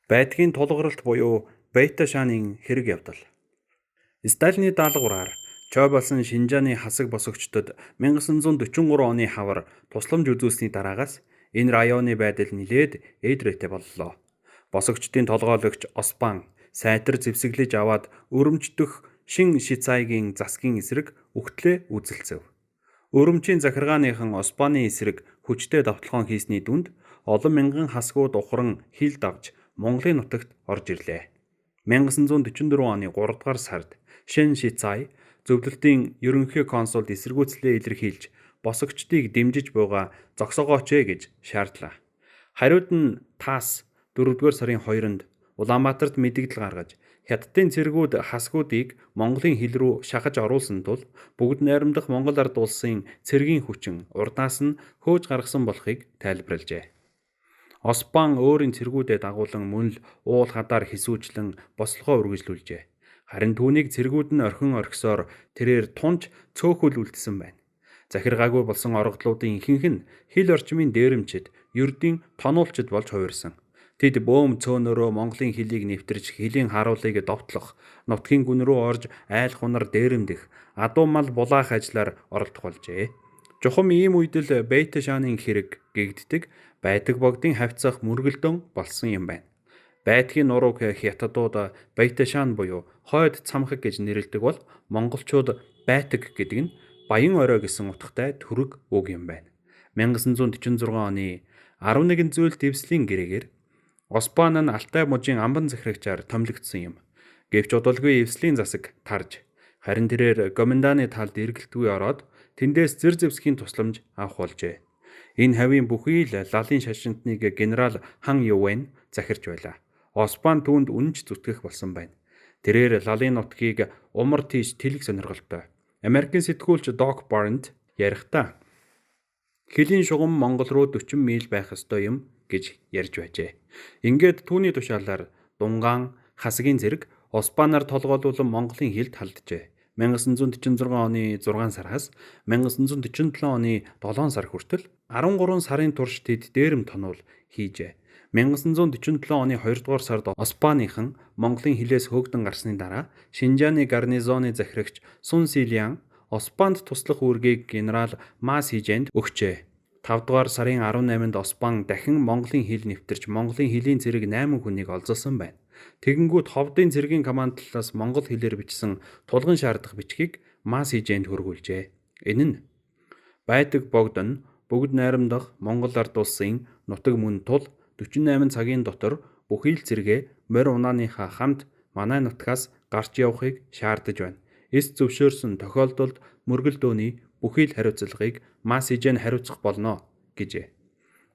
Байдгийн тулгаралт буюу Байташааны хэрэг явдал. Сталины даалгавраар чой болсон Шинжааны хасаг босогчдод 1943 оны хавар тусламж үзүүлсний дараагаас энэ районы байдал нэлээд ээдрээтэй боллоо. Босогчдын толгойлогч Оспан сайтар зэвсэглэж аваад өрөмждөх Шин Шицайгийн засгийн эсрэг үхтлээ үзэлцэв. Өрөмчийн захиргааныхан Оспаны эсрэг хүчтэй довтолгоон хийсний дүнд олон мянган хасгууд ухран хил давж Монголын нутагт орж ирлээ. 1944 оны 3 дугаар сард Шэн Шицай зөвлөлтийн ерөнхий консулд эсэргүүцлээ илэрхийлж босогчдыг дэмжиж буйгаа зогсоогооч ээ гэж шаардлаа. Хариуд нь ТАСС 4-р сарын 2-нд Улаанбаатарт мэдэгдэл гаргаж Хятадын цэргүүд хасгуудыг Монголын хил рүү шахаж оруулсан тул бүгд найрамдах Монгол ард улсын цэргийн хүчин урдаас нь хөөж гаргасан болохыг тайлбарлажээ. Оспан өөрийн цэргүүдээ дагуулan мөн л уул хадаар хэсүүчлэн бослогоо үргэлжлүүлжээ. Харин түүнийг цэргүүд нь орхин орхисоор тэрээр тунч цөөхөл үлдсэн байна. Захиргаагүй болсон орогдлуудын ихэнх нь хил орчмын дээрэмчид, ердийн тонуулчид болж хувирсан. Тэд бөөм цөөнөрөө Монголын хилийг нэвтэрч хилийн харуулыг довтлох, нутгийн гүн рүү орж айл хунар дээрэмдэх, адуу мал булаах ажлаар оролдох болжээ. Чухам ийм үед л Байташааны хэрэг гэгддэг байдаг богдын хавьцах мөргөлдөөн болсон юм байна. Байдгийн нурууг хятадууд Байташаан буюу хойд цамхаг гэж нэрлэдэг бол монголчууд байтаг гэдэг нь баян орой гэсэн утгатай түрэг үг юм байна. 1946 оны 11 зүйл дэвслийн гэрээгээр Оспан нь Алтай мужийн амбан захирагчаар томилогдсон юм. Гэвч удалгүй эвслийн засаг тарж харин тэрээр Гоминданы талд эргэлтгүй ороод тэндээс зэр зэвсгийн тусламж авах болжээ. Энэ хавийн бүхий л лалын шашинтныг генерал Хан Ювэн захирч байлаа. Оспан түүнд үнэнч зүтгэх болсон байна. Тэрээр лалын нутгийг умар тийш тэлэх сонирхолтой. Америкийн сэтгүүлч Док Барнт ярихдаа "Хилийн шугам Монгол руу 40 миль байх ёстой юм" гэж ярьж байжээ. Ингээд түүний тушаалаар Дунгаан, Хасгийн зэрэг Оспанаар толгойлуулан Монголын хилд халджээ. 1946 оны 6 сараас 1947 оны 7 сар хүртэл 13 сарын турш тэд дээрэм тонуул хийжээ. 1947 оны 2 дугаар сард Оспаныхан Монголын хилээс хөөгдөн гарсны дараа Шинжааны гарнизоны захирагч Сун Силиан Оспанд туслах үүргийг генерал Ма Сижэнд өгчээ. 5 дугаар сарын 18-нд Оспан дахин Монголын хил нэвтэрч Монголын хилийн цэрэг 8 хүнийг олзолсон байна. Тэгэнгүүт ховдын цэргийн командлалаас монгол хэлээр бичсэн тулган шаардах бичгийг Ма Сижэнд хөргүүлжээ. Энэ нь байдаг богд нь бүгд найрамдах Монгол ард улсын нутаг мөн тул 48 цагийн дотор бүхий л цэргээ морь унааныхаа хамт манай нутгаас гарч явахыг шаардаж байна. Эс зөвшөөрсөн тохиолдолд мөргөлдөөний бүхий л хариуцлагыг Ма Сижэн хариуцах болно гэжээ.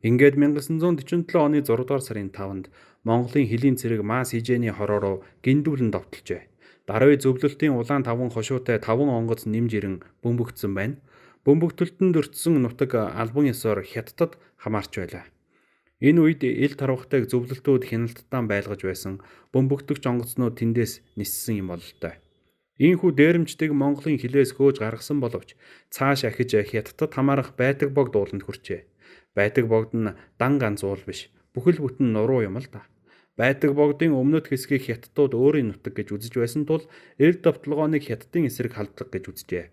Ингээд 1947 оны 6 дугаар сарын 5-нд Монголын хилийн цэрэг Ма Сижэний хороо руу гиндүүлэн довтолжээ. Даруй зөвлөлтийн улаан таван хошуутай таван онгоц нэмж ирэн бөмбөгдсөн байна. Бөмбөгдөлтөнд өртсөн нутаг албан ёсоор Хятадд хамаарч байлаа. Энэ үед ил тарвахтайг зөвлөлтүүд хяналттай байлгаж байсан бөмбөгдөгч онгоцнууд тэндээс ниссэн юм бололтой. Ийхүү дээрэмчдийг Монголын хилээс хөөж гаргасан боловч цааш ахиж Хятадд хамаарах байдаг богд ууланд хүрчээ. Байдаг богд нь дан ганц уул биш. Бүхэл бүтэн нуруу юм л да. Байдаг богдын өмнөд хэсгийг хятадууд өөрийн нутаг гэж үзэж байсан тул эл довтолгооныг хятадын эсрэг халдлага гэж үзжээ.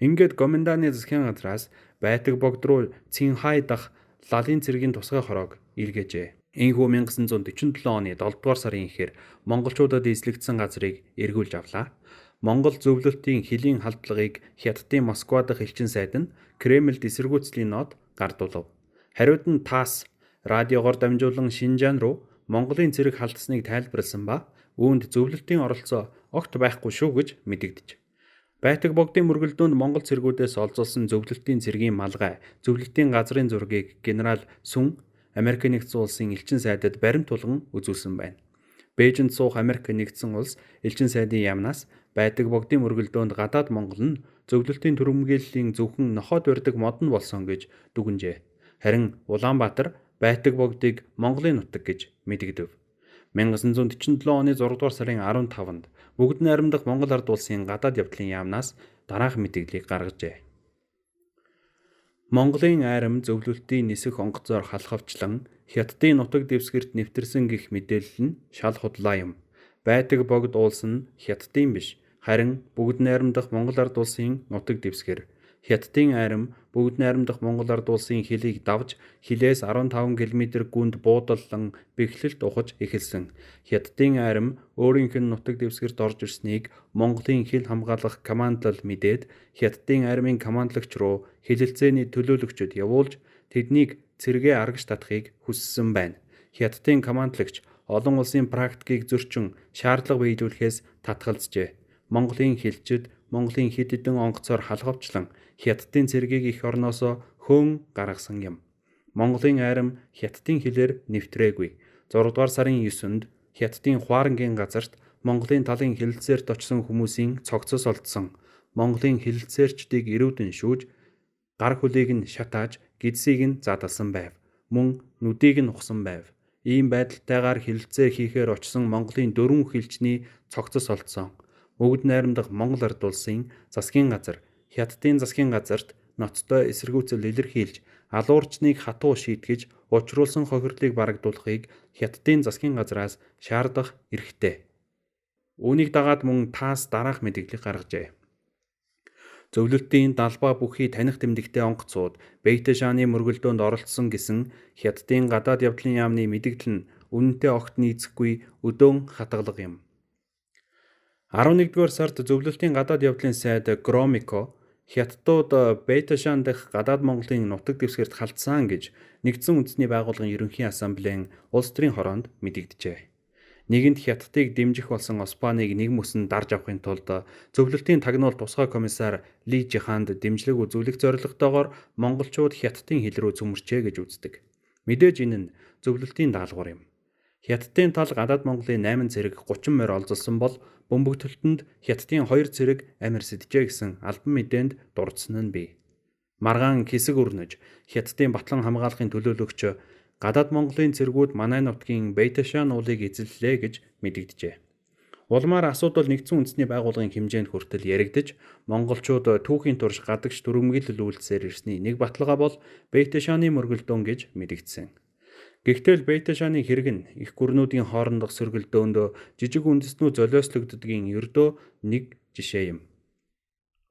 Ингээд Гоминданы засгийн газраас байдаг богд руу Цинхай дахь лалын цэргийн тусгай хороог илгээжээ. Ийхүү 1947 оны 7 дугаар сарын эхээр монголчуудад эзлэгдсэн газрыг эргүүлж авлаа. Монгол зөвлөлтийн хилийн халдлагыг Хятадын Москва дахь элчин сайд нь Кремльд эсэргүүцлийн нот гардуулав. Хариуд нь ТАСС радиогоор дамжуулан Шинжаан руу Монголын цэрэг халдсныг тайлбарласан ба үүнд зөвлөлтийн оролцоо огт байхгүй шүү гэж мэдэгдэж. Байтаг богдын мөргөлдөөнд Монгол цэргүүдээс олзолсон зөвлөлтийн цэргийн малгай, зөвлөлтийн газрын зургийг генерал Сүн Америк нэгдсэн улсын элчин сайдад баримт тулган үзүүлсэн байна. Бээжинд суух Америк нэгдсэн улс элчин сайдын яамнаас байдаг богдын мөргөлдөөнд гадаад Монгол нь зөвлөлтийн түрэмгийллийн зөвхөн нохойд барьдаг мод нь болсон гэж дүгнжээ. Харин Улаанбаатар байдаг богдыг Монголын нутаг гэж мэдэгдэв. 1947 оны 6 дугаар сарын 15-нд бүгд найрамдах Монгол ард улсын гадаад явдлын яамнаас дараах мэдээллийг гаргажээ. Монголын айрам зөвлөлтийн нисэх онгоцоор халхавчлан Хятадын нутаг дэвсгэрт нэвтэрсэн гэх мэдээлэл нь шал худлаа юм. Байдаг Богд уулс нь Хятадын биш, харин Бүгд Найрамдах Монгол Ард Улсын нутаг дэвсгэр. Хятадын айрам Бүгд Найрамдах Монгол Ард Улсын хилийг давж, хилээс 15 км гүнд буудаллан бэхлэлт ухаж эхэлсэн. Хятадын айрам өөрийнх нь нутаг дэвсгэрт орж ирснийг Монголын хил хамгаалах командлал мэдээд Хятадын айрмын командлагч руу хэлэлцээний төлөөлөгчид явуулж, тэднийг цэргээ арагш татахыг хүссэн байна. Хятадын командлагч олон улсын практикийг зөрчин шаардлага биелүүлэхээс татгалзжээ. Монголын хилчид Монголын хэд хэдэн онгоцоор халхавчлан Хятадын цэргийг эх орноосоо хөөн гаргасан юм. Монголын айрам Хятадын хилээр нэвтрээгүй. 6 дугаар сарын 9-нд Хятадын Хуарангийн газарт Монголын талын хэлэлцээрт очсон хүмүүсийн цогцос олдсон. Монголын хэлэлцээрчдийг эрүүдэн шүүж, гар хөлийг нь шатааж, гэдсийг нь задлсан байв. Мөн нүдийг нь ухсан байв. Ийм байдалтайгаар хэлэлцээ хийхээр очсон Монголын 4 хилчний цогцос олдсон. Бүгд Найрамдах Монгол Ард Улсын засгийн газар Хятадын засгийн газарт ноцтой эсэргүүцэл илэрхийлж, алуурчныг хатуу шийтгэж, учруулсан хохирлыг барагдуулахыг Хятадын засгийн газраас шаардах эрхтэй. Үүнийг дагаад мөн ТАСС дараах мэдээллийг гаргажээ. Зөвлөлтийн далбаа бүхий таних тэмдэгтэй онгоцууд Бэйтэшааны мөргөлдөөнд оролцсон гэсэн Хятадын гадаад явдлын яамны мэдэгдэл нь үнэнтэй огт нийцэхгүй өдөөн хатгалга юм. 11-р сард зөвлөлтийн гадаад явдлын сайд Громико Хятадууд Бэйтэшан дахь гадаад Монголын нутаг дэвсгэрт халдсан гэж Нэгдсэн Үндэсний Байгууллагын Ерөнхий Ассамблеийн улс төрийн хороонд мэдэгджээ. Нэгэнт Хятадыг дэмжих болсон Оспаныг нэг мөсөн дарж авахын тулд зөвлөлтийн тагнуул тусгай комиссар Ли Жиханд дэмжлэг үзүүлэх зорилготойгоор монголчууд Хятадын хил рүү цөмөрчээ гэж үздэг. Мэдээж энэ нь зөвлөлтийн даалгавар юм. Хятадын тал гадаад Монголын 8 цэрэг 30 морь олзолсон бол бөмбөгдөлтөнд Хятадын 2 цэрэг амь эрсджээ гэсэн албан мэдээнд дурдсан нь бий. Маргаан хэсэг өрнөж Хятадын батлан хамгаалахын төлөөлөгч гадаад Монголын цэргүүд манай нутгийн Бэйтэшан уулыг эзэллээ гэж мэдэгджээ. Улмаар асуудал Нэгдсэн Үндэсний Байгууллагын хэмжээнд хүртэл яригдаж, монголчууд түүхийн турш гадагш түрэмгийлэл үйлдсээр ирсний нэг баталгаа бол Бэйтэшаны мөргөлдөөн гэж мэдэгдсэн. Гэхдээ л Бэйтэшаны хэрэг нь эх гүрнүүдийн хоорондох сөргөлдөөнд жижиг үндэстнүүд золиослогддгийн ердөө нэг жишээ юм.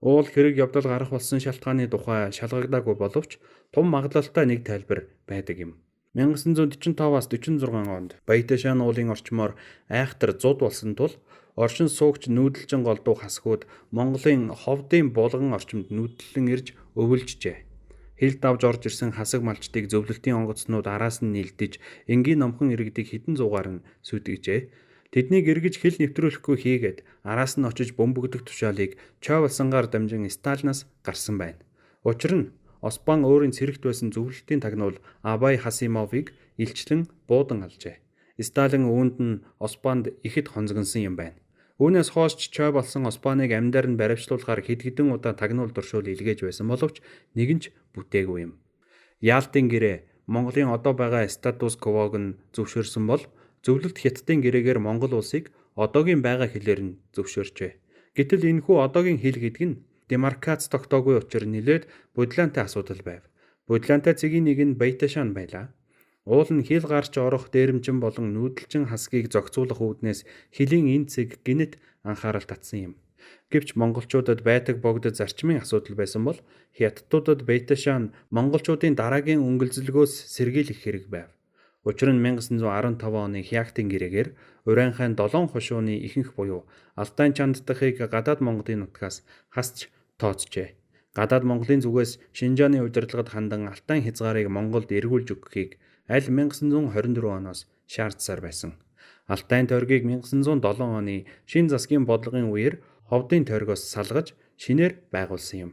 Уул хэрэг явдал гарах болсон шалтгааны тухай шалгагдаагүй боловч том магадлалтай нэг тайлбар байдаг юм. 1945-аас 46 онд Бэйтэшан уулын орчмоор айхтар зуд болсон тул оршин суугч нүүдэлчин голдуу хасгууд Монголын ховдын булган орчимд нүүдлэн ирж өвөлжжээ. Хил давж орж ирсэн хасаг малчдыг зөвлөлтийн онгоцнууд араас нь нилдэж, энгийн номхон иргэдийг хэдэн зуугаар нь сүйтгэжээ. Тэднийг эргэж хил нэвтрүүлэхгүй хийгээд араас нь очиж бөмбөгдөх тушаалыг Чойбалсангаар дамжин Сталинаас гарсан байна. Учир нь Оспан өөрийн цэрэгт байсан зөвлөлтийн тагнуул Абай Хасимовыг илчлэн буудан алжээ. Сталин үүнд нь Оспанд ихэд хонзгонсон юм байна. Үүнээс хойш Чойбалсан Оспаныг амьдаар нь баривчлуулахаар хэд хэдэн удаа тагнуул дуршуул илгээж байсан боловч нэг нь ч бүтээгүй юм. Яалтын гэрээ Монголын одоо байгаа статус квог нь зөвшөөрсөн бол зөвлөлт Хятадын гэрээгээр Монгол улсыг одоогийн байгаа хилээр нь зөвшөөрчээ. Гэтэл энэхүү одоогийн хил гэдэг нь демаркац тогтоогүй учир нэлээд будилантай асуудал байв. Будилантай цэгийн нэг нь Байташан байлаа. Уул нь хил гарч орох дээрэмчин болон нүүдэлчин хасгийг зохицуулах үүднээс хилийн энэ цэг гэнэт анхаарал татсан юм. Гэвч монголчуудад байдаг богдод зарчмын асуудал байсан бол хятадуудад Байташан монголчуудын дараагийн өнгөлзлөгөөс сэргийлэх хэрэг байв. Учир нь 1915 оны Хягтын гэрээгээр Урайн хаан 7 хошууны ихэнх буюу Алтай чанддахыг гадаад Монголын нутгаас хасч тооцжээ. Гадаад Монголын зүгээс Шинжааны удирдлагад хандан Алтай хязгаарыг Монголд эргүүлж өгөхийг аль 1924 оноос шаардсаар байсан. Алтайн тойргийг 1907 оны шинэ засгийн бодлогын үеэр ховдын тойргоос салгаж шинээр байгуулсан юм.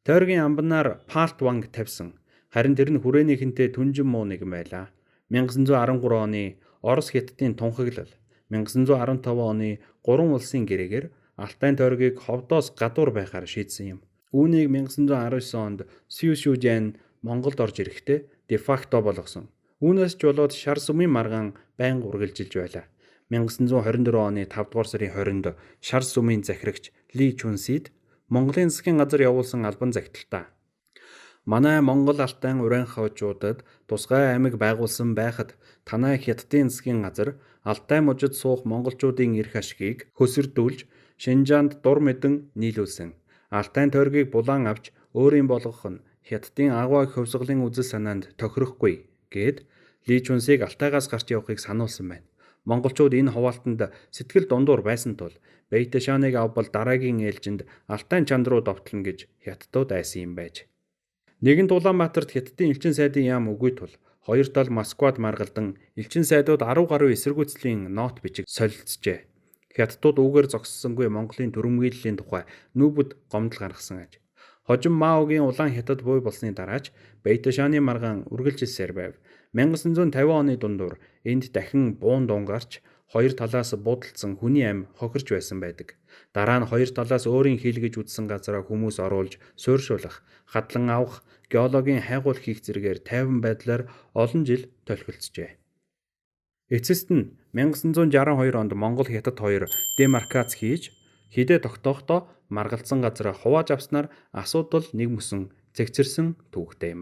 Тойргийн амбанаар Палт ванг тавьсан. Харин тэр нь хүрээнийхэнтэй түнжин муу нэгэн байлаа. 1913 оны Орос Хятадын тунхаглал, 1915 оны гурван улсын гэрээгээр Алтайн тойргийг ховдоос гадуур байхаар шийдсэн юм. Үүнийг 1919 онд Сю Шүжэн Монголд орж ирэхдээ дефакто болгосон. Үүнээс ч болоод шар сүмийн маргаан байнга үргэлжилж байлаа. 1924 оны 5 дугаар сарын 20-нд шар сүмийн захирагч Ли Чүнсид Монголын засгийн газар явуулсан албан захидалтаа Манай Монгол Алтайн Урянхайчуудад тусгай аймаг байгуулсан байхад танай Хятадын засгийн газар Алтай мужид суух монголчуудын эрх ашгийг хөсөрдүүлж Шинжаанд дур мэдэн нийлүүлсэн. Алтайн тойргийг булаан авч өөрийн болгох нь Хятадын аугаа их хувьсгалын үзэл санаанд тохирохгүй гээд Ли Чүнсийг Алтайгаас гарч явахыг сануулсан байна. Монголчууд энэ хуваалтанд сэтгэл дундуур байсан тул Бэйтэшаныг авбал дараагийн ээлжинд Алтайн чанд руу довтлоно гэж хятадууд айсан юм байж. Нэгэнт Улаанбаатарт Хятадын элчин сайдын яам үгүй тул хоёр тал Москвад маргалдан элчин сайдууд 10 гаруй эсэргүүцлийн нот бичиг солилцжээ. Хятадууд үүгээр зогссонгүй Монголын түрэмгийллийн тухай нүүбэд гомдол гаргасан аж. Хожим Маогийн улаан хятад буй болсны дараа ч Бэйтэшаны маргаан үргэлжилсээр байв. 1950 оны дундуур энд дахин буун дуун гарч хоёр талаас буудалдсан хүний амь хохирч байсан байдаг. Дараа нь хоёр талаас өөрийн хэл гэж үзсэн газраа хүмүүс оруулж суурьшуулах, хадлан авах, геологийн хайгуул хийх зэргээр тайван байдлаар олон жил толхилцжээ. Эцэст нь 1962 онд Монгол Хятад хоёр демаркац хийж хидээ тогтоохдоо маргалдсан газраа хувааж авснаар асуудал нэг мөсөн цэгцэрсэн түүхтэй юм.